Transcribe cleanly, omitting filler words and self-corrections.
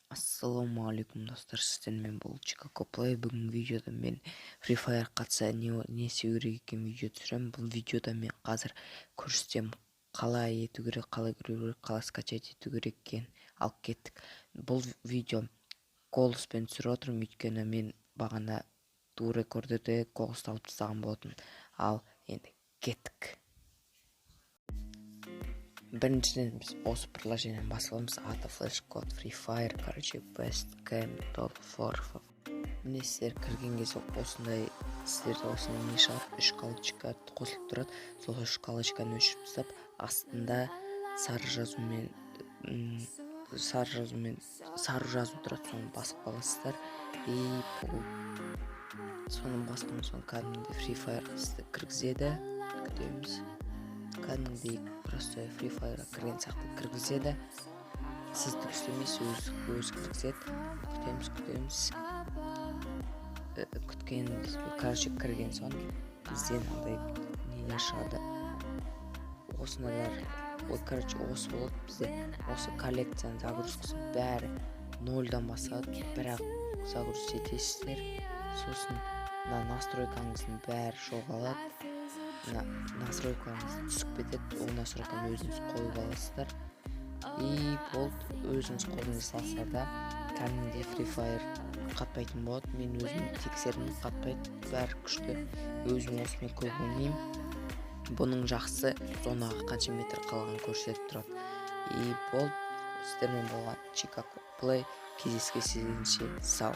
Ассалаумағалейкум, достар! Сіздермен бұл Чикаго Плей. Бүгінгі видеода мен Free Fire қатса, не істеу керек екенін видео түсіремін. Бұл видеода мен қазір көрсетемін, қалай ету керек, қалай кіру керек, қалай скачать ету керек екенін. Алып кеттік. Бұл видео голоспен түсіріп отырмын, өйткені мен бағана рекордерде голосты алып тастаған болатын. Ал енді кеттік. Біріншіден, біз осы приложениені басып аламыз. Аты Flash Code Free Fire, короче, best game top for. Міне, сіздер кірген кезде осындай, сіздерде осындай не шығады, үш галочка қосылып тұрады. Сол үш галочканы өшіріп тастап, астында сары жазумен сары жазу тұрады, соны басып қаласыздар. И бұл соны басқан соң кәдімгідей Free Fire сізді кіргізеді. Күтеміз. Кәдімгідей простой Free Fire'ға кірген сияқты кіргізеді. Сіз түк істемейсіз, өзі кіргізеді. Күтеміз, күтеміз. Күткен, короче, кірген соң бізде мынандай нелер шығады, осындайлар. Ой, короче, осы болады. Бізде осы коллекцияның загрузкасы бәрі нольдан басталады, бірақ загрузить етесіздер. Сосын мына настройкаңыздың бәрі жоғалады, мына настройкаңыз түсіп кетеді. Ол настройканы өзіңіз қойып аласыздар, и болды. Өзіңіз қолыңызға салсыздар да, кәдімгідей Free Fire қатпайтын болады. Мен өзім тексердім, қатпайды, бәрі күшті. Өзім осымен көп ойнаймын. Бұның жақсы, зонаға қанша метр қалғанын көрсетіп тұрады. И болды. Сіздермен болған Чикаго Плей. Кездескенше сау.